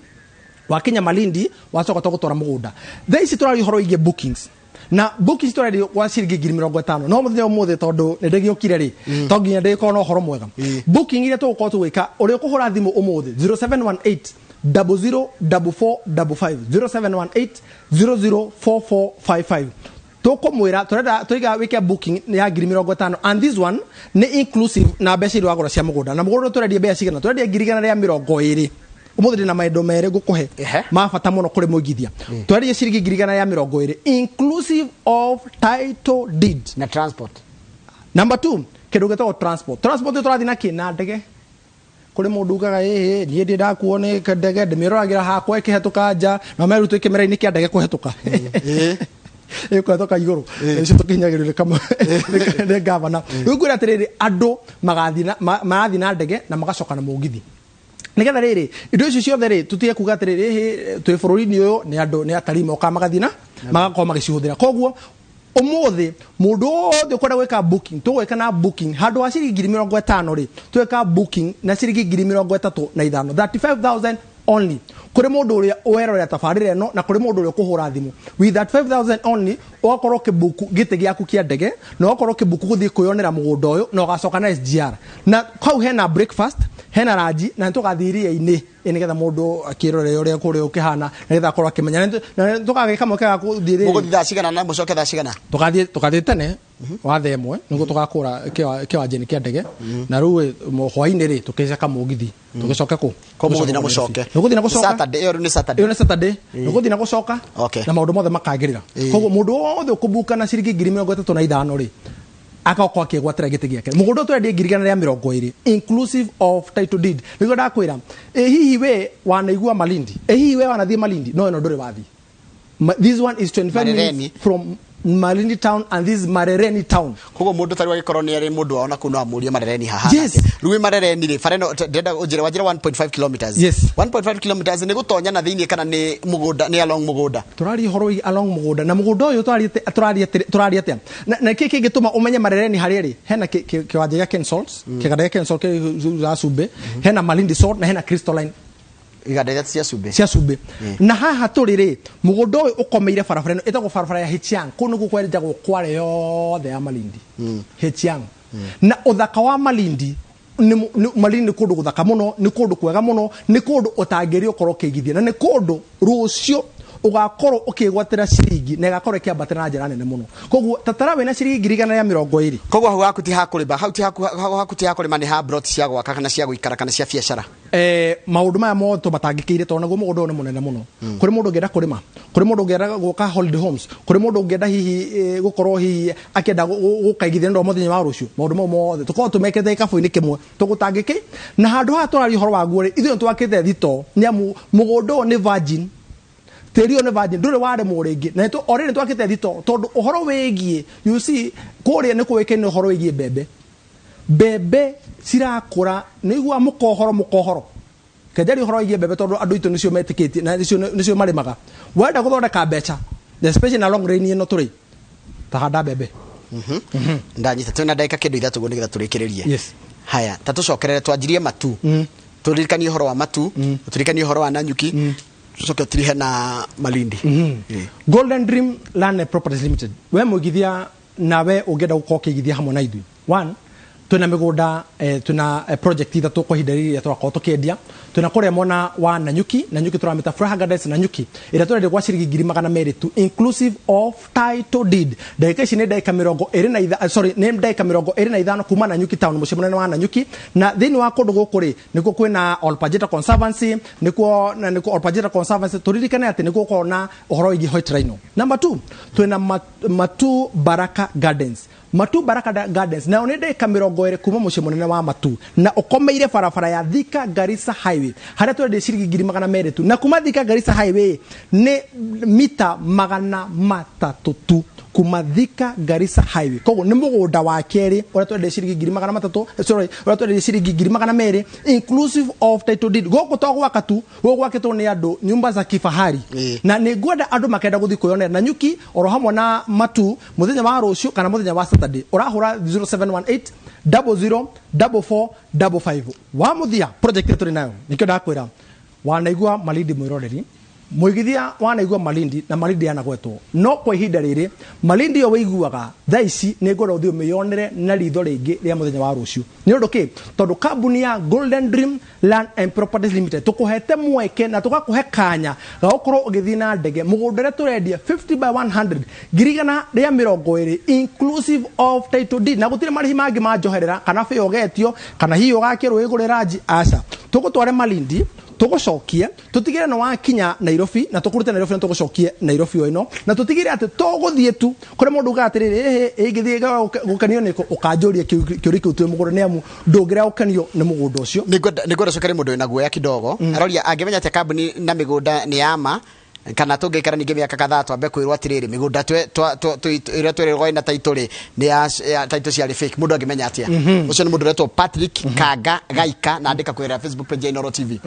wakinya Malindi wacoka tũgũtwara mũgũnda. Thaa ici tũraria ũhoro wĩgiĩ bookings, na bookings tũraria wa ciringi 50,000, no mũthenya ũmũthĩ tondũ nĩ ndĩgĩũkire rĩ to nginya ndĩgĩkorwo na ũhoro mwega. Booking iria tũgũkorwo tũgĩka, ũrĩa ũkũhũra thimũ ũmũthĩ 0718 004455, 0718 004455, tũkũmwĩra tũrenda tũiga wĩke booking ya 50,000, and this one nĩ inclusive na mbeca iria wagũra cia mũgũnda. Na mũgũnda tũrendia mbeca cigana? Tũrendia 120,000. Ũmũthĩ ndĩna maũndũ merĩ ngũkũhe ma bata mũno kũrĩ mũigithia. Tũrendia ciringi 120,000 inclusive of title deed na transport. Number 2, kĩndũ gĩtagwo transport. Transport tũrathiĩ na kĩ? Na ndege. Kũrĩ mũndũ ugaga ĩĩ niĩ ndĩ ndakuo nĩ ndege, ndĩmĩroragĩra hakwa ĩkĩhetũka nja, na merutwo kĩmera-inĩ kĩa ndege kũhetũka ĩkũhetũka igũrũ icio tũkinyagĩrĩrio nĩ gavana. Rĩu ngwĩra atĩrĩrĩ, andũ marathiĩ na ndege na magacoka na mũgithi. Nĩgetha rĩrĩ indo icio ciothe rĩ tũtige kuga atĩrĩrĩ ĩhĩ twĩ bũrũri-inĩ ũyũ nĩ andũ nĩ atarii mokaga magathiĩ na magakorwo magĩcihũthĩra. Koguo ũmũthĩ mũndũ wothe ũkwenda gwĩka booking, tũgwĩka na booking handũ ha ciringi 50,000 rĩ twĩka booking na ciringi 35,000, 35,000 only, kũrĩ mũndũ ũrĩa werorera tabarĩra ĩno na kũrĩ mũndũ ũrĩa ũkũhũra thimũ. With 35,000 only ũgakorwo ũkĩbuku gĩtĩ gĩaku kĩa ndege na ũgakorwo ũkĩbuku gũthiĩ kwĩyonera mũgũnda ũyũ na ũgacoka na SGR. Na hau hena breakfast, hena ranji, na nĩtũgathiĩ iria-inĩ nĩgetha mũndũ akĩrore ũrĩa kũrĩa ũkĩhana nĩgetha akorwo akĩmenya. Na tũgagĩka mweke wa gũthiĩ rĩrĩ. Mũgũthiĩ thaa cigana na mũcoke thaa cigana? Tũgathiĩ tene wa thaa ĩmwe nĩguo tũgakũra kĩwanja-inĩ kĩa ndege, na rĩu hwaĩ-inĩ rĩ tũkĩcoka mũgithi tũgĩcoke kũ? Koguo mũgũthiĩ na mũcoke. Nĩgũthiĩ na gũcoka. Saturday, ĩyo nĩ Saturday. Ĩyo nĩ Saturday. Nĩgũthiĩ na gũcoka. Na maũndũ mothe makagĩrĩra. Koguo mũndũ wothe ũkũbuka na ciringi 35,000 rĩ agakorwo akĩgwatĩra gĩtĩ gĩake. Mũgũnda tũrendia 120,000 inclusive of title deed. Nĩguo ndakwĩra, ĩ hihi we wanaigua Malindi? Ĩ hihi we wanathiĩ Malindi? No ĩno ndũrĩ wathiĩ. This one is 25 minutes from Malindi town, and this is Marereni town. Koguo mũndũ tarĩu agĩkorwo nĩ arĩ mũndũ wao na kũu no amũrie Marereni haha. Yes. Rĩu wĩ Marereni rĩ, bara ĩno ndĩrenda ũnjĩre wanjĩre 1.5 kilometers. Yes. 1.5 kilometers nĩ gũtonya na thĩinĩ kana nĩ mũgũnda, nĩ along mũgũnda? Tũraria ũhoro wĩgiĩ along mũgũnda, na mũgũnda ũyũ tũraria atĩa? Na kĩ kĩngĩtũma ũmenye Marereni harĩa rĩ? Hena kĩwanja gĩa Ken Salts, kĩganda gĩa Ken Salt kĩa cumbĩ, hena Malindi Salt na hena Crystalline iganda iria cia cumbĩ. Cia cumbĩ. Na haha tũrĩ rĩ, mũgũnda ũyũ ũkomeire barabara ĩno ĩtagwo barabara ya Hichiang. Kũu nĩkuo kwenjagwo kware yothe ya Malindi. Hichiang. Na ũthaka wa Malindi nĩ Malindi nĩ kũndũ gũthaka mũno, nĩ kũndũ kwega mũno, nĩ kũndũ ũtangĩria ũkorwo ũkĩigithia, na nĩ kũndũ rũciũ Ũgakorwo ũkĩgwatĩra ciringi na ĩgakorwo ĩkĩambatĩra na njĩra nene mũno. Koguo tatara wĩna ciringi 120. Koguo hau haku ti hakũrĩma, hau ti haku, hau haku ti hakũrĩma, nĩ ha plot cia gwaka kana cia gũikara kana cia biacara? Maũndũ maya mothe tũmatangĩkĩire, tondũ naguo mũgũnda ũyũ nĩ mũnene mũno. Kũrĩ mũndũ ũngĩenda kũrĩma, kũrĩ mũndũ ũngĩenda gwaka holiday homes, kũrĩ mũndũ ũngĩenda hihi gũkorwo hihi akĩenda gũkaigithia nĩ ũndũ wa mũthenya wa rũciũ. Maũndũ mau mothe tũkorwo tũmekĩte gĩkabũ-inĩ kĩmwe tũgũtangĩkĩ. Na handũ haha tũraria ũhoro waguo rĩ, ithuĩ nĩ twakĩte thito, nĩ amu mũgũnda ũyũ nĩ virgin, tĩri ũyũ nĩ virgin, ndũrĩ warĩmwo rĩngĩ, na already nĩ twakĩte thito, tondũ ũhoro wĩgiĩ, you see, kũrĩa nĩ kũĩkaine ũhoro wĩgiĩ mbembe. Mbembe cirakũra, nĩ iguaga mũkohoro, mũkohoro kenjari ũhoro wĩgiĩ mbembe, tondũ andũ aitũ nĩcio metĩkĩtie na nĩcio marĩmaga. Wenda gũthondeka mbeca, especially na long rain ĩno tũrĩ, ta handa mbembe. Ndanyita. Twĩna ndagĩka kĩndũ 3 ũguo nĩgetha tũrĩkĩrĩrie. Yes. Haya, ta tũcokerere, twanjirie Matu. Tũririkanie ũhoro wa Matu, tũririkanie ũhoro wa Nanyuki, tũcoke tũtirihe na Malindi. Golden Dream Land and Properties Limited, we mũigithia nawe ũngĩenda gũkorwo ũkĩigithia hamwe na ithuĩ, one, twĩna mĩgũnda, twĩna project ithatũ kwa ihinda rĩrĩ tũrakorwo tũkĩendia. Twĩna kũrĩa mwena wa Nanyuki. Nanyuki tũramĩta Furaha Gardens Nanyuki, ĩrĩa tũrendia gwa ciringi 200,000 tu, inclusive of title deed. Ndagĩka ici nĩ ndagĩka mĩrongo ĩrĩ na itha, sorry, nĩ ndagĩka 25 kuma Nanyuki town, mũciĩ mũnene wa Nanyuki. Na thĩinĩ wa kũndũ gũkũ rĩ, nĩkuo kwĩna Olpajeta Conservancy, nĩkuo na nĩkuo Olpajeta Conservancy, tũririkane atĩ nĩkuo gũkorwo na ũhoro wĩgiĩ White Rhino. Number 2, twĩna Matu Baraka Gardens. Matu Baraka Gardens nayo nĩ ndagĩka 20 kuma mũciĩ mũnene wa Matu, na ũkomeire barabara ya Thika Garissa Highway, harĩa tũrendia ciringi 200,000 tu, na kuma Thika Garissa Highway nĩ mita 300 tu kuma Thika Garissa Highway. Koguo nĩ mũgũnda wa kerĩ ũrĩa tũrendia ciringi 300,000, sorry, ũrĩa tũrendia ciringi 200,000 inclusive of title deed. Gũkũ to gwaka tu, gũkũ gwakĩtwo nĩ andũ nyumba za kifahari. Na nĩ ngwenda andũ makenda gũthiĩ kwĩyonera Nanyuki oro hamwe na Matu mũthenya wa rũciũ kana mũthenya wa Saturday. Ũrahũra 0718 00 44 55. Wa mũthia, project ĩrĩa tũrĩ nayo, nĩkĩo ndakwĩra wanaigua Malindi, mwĩroreri mũigithia, wanaigua Malindi na Malindi yanagwetwo, no kwa ihinda rĩrĩ Malindi ĩyo wĩiguaga thaa ici nĩ ngwenda ũthiĩ ũmĩyonere na ritho rĩngĩ rĩa mũthenya wa rũciũ. Nĩ ũndũ kĩ? Tondũ kambuni ya Golden Dream Land and Properties Limited tũkũhete mweke na tũgakũhe kanya ga gũkorwo ũgĩthiĩ na ndege mũgũnda ũrĩa tũrendia 50 by 100, 120,000 inclusive of title deed, na gũtirĩ marĩhi mangĩ ma njoherera kana bĩa ũgetio kana hihi ũgakĩrwo wĩgũrĩra ranji. Aca, tũgũtware Malindi, tũgũcokie, tũtigĩre nĩ wakinya Nairobi, na tũkũrute Nairobi na tũgũcokie Nairobi o ĩno, na tũtigĩre atĩ tũgũthiĩ tu kũrĩa mũndũ ugaga atĩrĩrĩ, ĩhĩ ĩngĩthiĩ gũkenio nĩkũ, ũkanjũria kĩũria kĩu twĩ mũgũnda, nĩ amu ndũngĩrega gũkenio nĩ mũgũnda ũcio. Nĩngwenda cokere mũndũ wĩna guoya kidogo. Aroria angĩmenya atĩa kambuni na mĩgũnda nĩ yama, kana tũngĩikara ningĩ mĩaka kadhaa twambe kwĩrwo atĩrĩrĩ, mĩgũnda ĩrĩa twĩrĩrwo ĩna title rĩ, nĩ ya title ciarĩ fake? Mũndũ angĩmenya atĩa? Ũcio nĩ mũndũ ũretwo Patrick Kanga Gaika, na andĩka kwĩra Facebook page ya Inooro TV.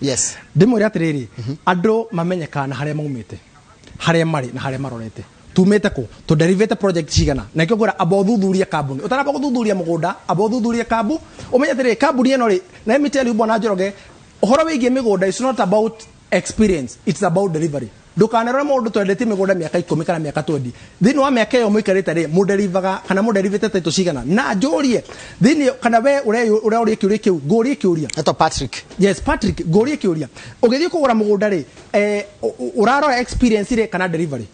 Yes. Ndĩmwĩre atĩrĩrĩ, andũ mamenyekaga na harĩa maumĩte, harĩa marĩ na harĩa marorete. Tumĩte kũ, tũderivĩte project cigana, na nikĩo ngwĩra amba ũthuthurie kambuni ũtaramba gũthuthuria mũgũnda, amba ũthuthurie kambu, ũmenye atĩrĩrĩ, kambuni ĩno rĩ. Let me tell you, bwana Njoroge, ũhoro wĩgiĩ mĩgũnda is not about experience, it's about delivery. Ndũkanerore mũndũ twendetie mĩgũnda mĩaka 10 kana mĩaka 20. Thĩinĩ wa mĩaka ĩyo mũikarĩte rĩ, mũderivaga kana mũderivĩte title cigana? Na njũrie thĩinĩ kana we ũrĩa ũrĩa kĩũria kĩu, ngũrie kĩũria. Etwo Patrick. Yes, Patrick, ngũrie kĩũria. Ũgĩthiĩ kũgũra mũgũnda rĩ, ũrarora experience rĩ kana delivery?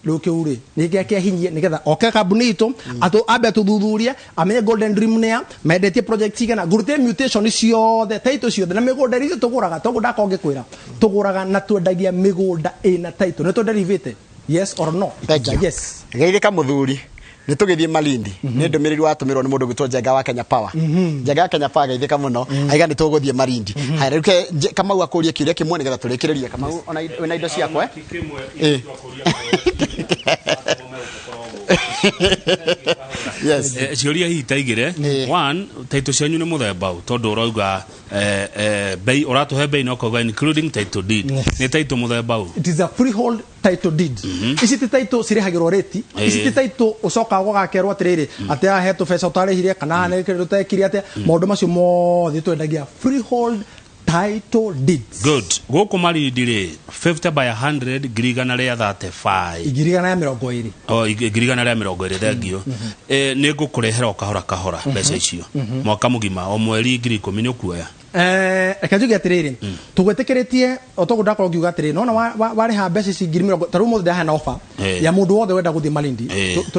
Rĩu kĩu rĩ nĩ gĩa kĩahinyie nĩgetha oke kambuni itũ, atũ ambe atũthuthurie, amenye Golden Dream nĩa mendetie project cigana, ngũrutĩre mutation ciothe, title ciothe, na mĩgũnda ĩrĩa ithuĩ tũgũraga. Toguo ndakorwo ngĩkwĩra, tũgũraga na twendagia mĩgũnda ĩna title. Nĩ tũderivĩte, yes or no? Thank you. Yes. Geithĩka mũthuri, nĩ tũgĩthiĩ Malindi. Nĩ ndũmĩrĩri watũmĩrwo nĩ mũndũ gwĩtwo Njenga wa Kenya Power. Njenga wa Kenya Power, geithĩka mũno, aiga nĩ tũgũthiĩ Malindi. Haya, rĩu Kamau akũrie kĩũria kĩmwe nĩgetha tũrĩkĩrĩrie. Kamau, ona wĩna indo ciakwa, eh? Yes. Ciũria hihi ta igĩrĩ. One, title cianyu nĩ mũthemba ũ? Tondũ ũrauga bei, ũratũhe bei na ũkauga including title deed. Nĩ title mũthemba ũ? It is a freehold title deed. Ici ti title cirĩhagĩrwo rĩti. Ici ti title ũcokaga gũgakerwo atĩrĩrĩ, atĩ haha he tũbeca ũtarĩhire kana haha nĩ kĩndũ ũtekire, atĩa. Maũndũ macio mothe twendagia freehold title deeds. Good. Gũkũ Malindi rĩ, 50 by 100, 135,000? 120,000. O 120,000, thengio. Nĩ ngũkũrehera o kahora kahora mbeca icio mwaka mũgima, o mweri 10,000, nĩ ũkuoya? Reke njuge atĩrĩrĩ, tũgwĩtĩkĩrĩtie o toguo ndakorwo ngiuga atĩrĩrĩ, nona warĩha mbeca ici ngiri mĩrongo ta rĩu ũmũthĩ ndaheana offer ya mũndũ wothe wenda gũthiĩ Malindi.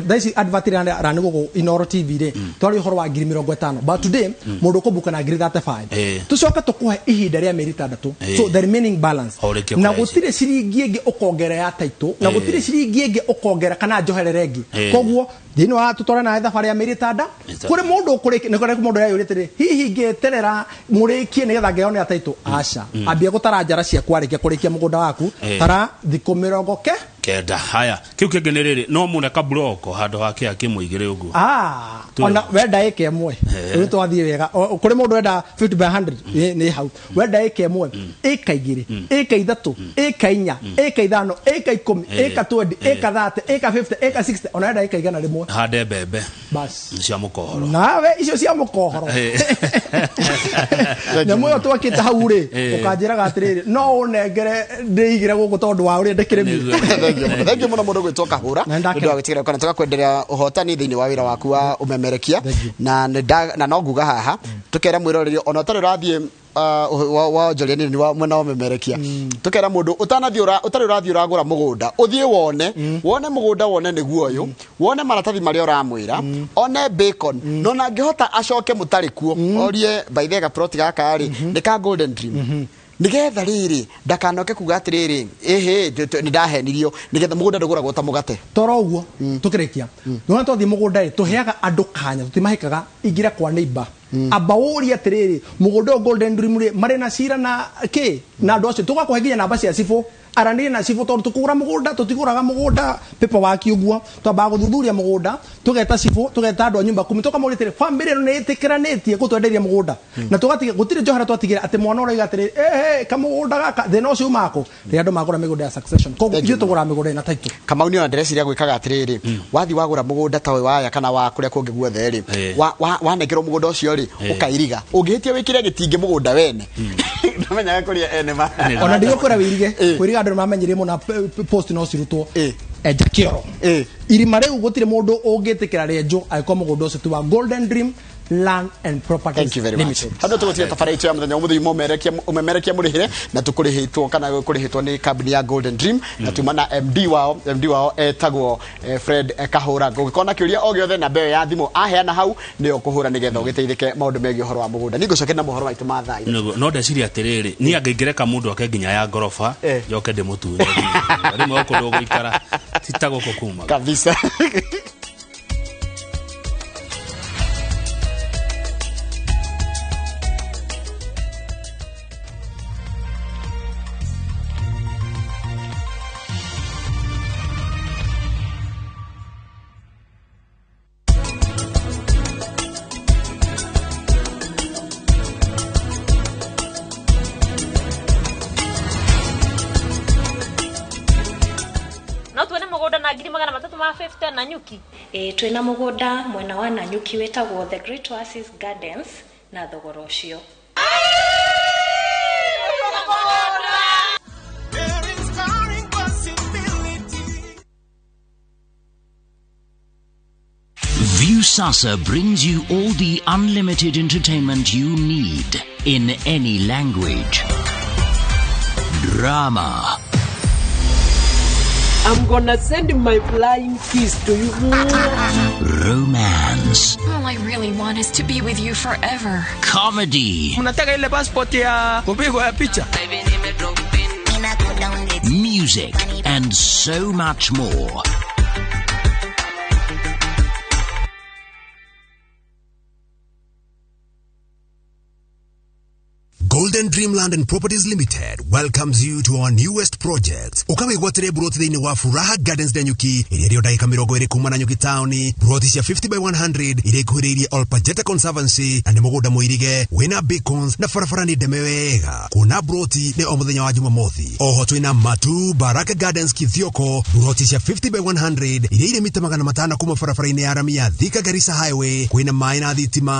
Thaa ici advert ĩrĩa rani gũkũ Inooro TV rĩ, twarĩ ũhoro wa ngiri 50, but today mũndũ ũkũbuka na ngiri 35, tũcoke tũkũhe ihinda rĩa mĩeri 6, so the remaining balance, Ũrĩkie na kũrĩha ici. gũtirĩ ciringi ĩngĩ ũkongera ya title, na gũtirĩ ciringi ĩngĩ ũkongera kana njoherere ĩngĩ. Koguo thĩinĩ wa tũtware nawe thabarĩ ya mĩeri 6, kũrĩ mũndũ ũkũrĩki nĩ kũrĩ mũndũ ũreyũrĩtie rĩ, hihi ngĩeterera mũrĩkie nĩgetha ngeyonera title? Aca, ambia gũtara njara ciaku warĩkia kũrĩkia mũgũnda waku, tara thikũ mĩrongo ke 9. Haya, kiu kĩngĩ nĩ rĩrĩ, no mũne kaburoko handũ ha kĩa kĩmwe igĩrĩ ũguo? Ah, ona wenda ĩka ĩmwe, rĩu twathiĩ wega. Kũrĩ mũndũ wenda 50 by 100, nĩ hau. Wenda ĩka ĩmwe, ĩka 2, ĩka 3, ĩka 4, ĩka 5, ĩka 10, ĩka 20, ĩka 30, ĩka 50, ĩka 60, ona wenda ĩka 100. Hande mbembe bas cia mũkohoro. Nawe icio cia mũkohoro, nyamũ ĩyo twakĩte hau rĩ, ũkanjĩraga atĩrĩrĩ, no ũnengere ndĩigĩre gũkũ tondũ wa ũrĩa ndĩkĩrĩmire. Thengiũ mũno, thengiũ mũno mũndũ gwĩtwo Kahũra, Na nĩndakena. nĩ ũndũ wa gwĩtĩkĩra kana tũgakwenderea ũhotani thĩinĩ wa wĩra waku wa ũmemerekia. Na na no nguga haha tũkera mwĩroreri ona ũtarĩ ũrathiĩ wa onjoria nini wa mwena wa ũmemerekia, tũkera mũndũ ũtanathiĩ ũtarĩ ũrathiĩ ũragũra mũgũnda, ũthiĩ wone wone mũgũnda, wone nĩguo ũyũ, wone maratathi marĩa ũramwĩra, one bacon, no na angĩhota acoke mũtarĩ kuo orie by the gaplot gaka rĩ nĩ ka Golden Dream, nigetha rĩrĩ ndakanoke kuga atĩrĩrĩ, ĩhĩ, nĩ ndahenirio, nigetha mũgũnda ndũgũragwo ta mũgate. Toro ũguo tũkĩrĩkia, nĩwona twathiĩ mũgũnda rĩ, tũheaga andũ kanya, tũtimahĩkaga. Ingĩra kwa neighbor, amba ũrie atĩrĩrĩ, mũgũnda ũyũ Golden Dream rĩ, marĩ na cira na kĩ na andũ acio? Tũgakũhe nginya namba cia cibũ, aranĩrie na cibũ, tondũ tũkũgũra mũgũnda, tũtigũraga mũgũnda paperwork ũguo. Twambaga gũthuthuria mũgũnda, tũgeta cibũ, tũgeta andũ a nyumba kumi, tũkamũria atĩrĩ, famĩlĩ ĩno nĩ ĩtĩkĩranĩtie gũtwenderia mũgũnda? Na tũgatiga gũtirĩ njohera twatigĩra atĩ mwana ũroiga atĩrĩ, ehe, kamũgũnda gaka. Thĩna ũcio umaga kũ? Rĩrĩa andũ magũra mĩgũnda ya succession. Koguo ithuĩ tũgũraga mĩgũnda ĩna title. Kamau, nĩ ona ndĩreciria gwĩkaga atĩrĩrĩ, wathiĩ wagũra mũgũnda ta ũyũ waya kana wa kũrĩa kũngĩ guothe rĩ, wanengerwo mũgũnda ũcio rĩ, ũkairiga, ũngĩhĩtia wĩkĩre gĩtingĩ mũgũnda wene, ndamenyaga kũrĩa ene ma Ona ndigũkwĩra wĩirige kwĩriga, andũ nĩmamenyire mũno post no cirutwo. Enja kĩoro irima rĩu, gũtirĩ mũndũ ũngĩtĩkĩra rĩenjwo angĩkorwo mũgũnda ũcio ti wa Golden Dream Land and Properties Thank you very much. Limited. Hau tũgũtiga tabarĩra itũ ya mũthenya ũmũthĩ ũmemerekia ũmemerekia mũrĩhĩre na tũkũrĩhĩtwo kana kũrĩhĩtwo nĩ kambuni ya Golden Dream, na tuma na MD wao, MD wao etagwo Fred Kahũra. Ngũgĩkorwo na kĩũria o gĩothe, namba ĩyo ya thimũ aheana hau nĩyo ũkũhũra nĩgetha ũgĩteithĩke maũndũ megiĩ ũhoro wa mũgũnda. Niĩ ngũcokeria na mohoro maitũ ma thaa 3. Nĩguo, no ndeciria atĩrĩrĩ, niĩ angĩngĩreka mũndũ ake nginya ya ngoroba, njoke ndĩmũtunye rĩmwe gũkũ ndũgũikara ti ta gũkũ kuma kabisa. No tuone mũgũnda na ngiri 350 Nanyuki? Ĩĩ, twĩna mũgũnda mwena wa Nanyuki wĩtagwo The Great Oasis Gardens na thogora ũcio. Viusasa brings you all the unlimited entertainment you need in any language. Drama, I'm gonna send my flying kiss to you. Romance, All I really want is to be with you forever. Comedy, Mnataka ile passport ya kupigwa ya picha? Music, and so much more. Golden Dreamland and Properties Limited welcomes you to our newest project. Ukawigwatire buroti thĩinĩ wa Furaha Gardens Nanyuki, ĩrĩa ĩrĩ o ndagĩka 20 kuma Nanyuki town, buroti cia 50 by 100 iria ikuhĩrĩirie Olpajeta Conservancy, na nĩ mũgũnda mũirige wĩna beacons na barabara nĩ ndeme wega. Kuona buroti nĩ o mũthenya wa Jumamothi. Oho twĩna Matu Baraka Gardens Kithioko, buroti cia 50 by 100 iria irĩ mita 500 kuma barabara-inĩ ya rami ya Thika Garissa Highway, kwĩna maĩ na thitima.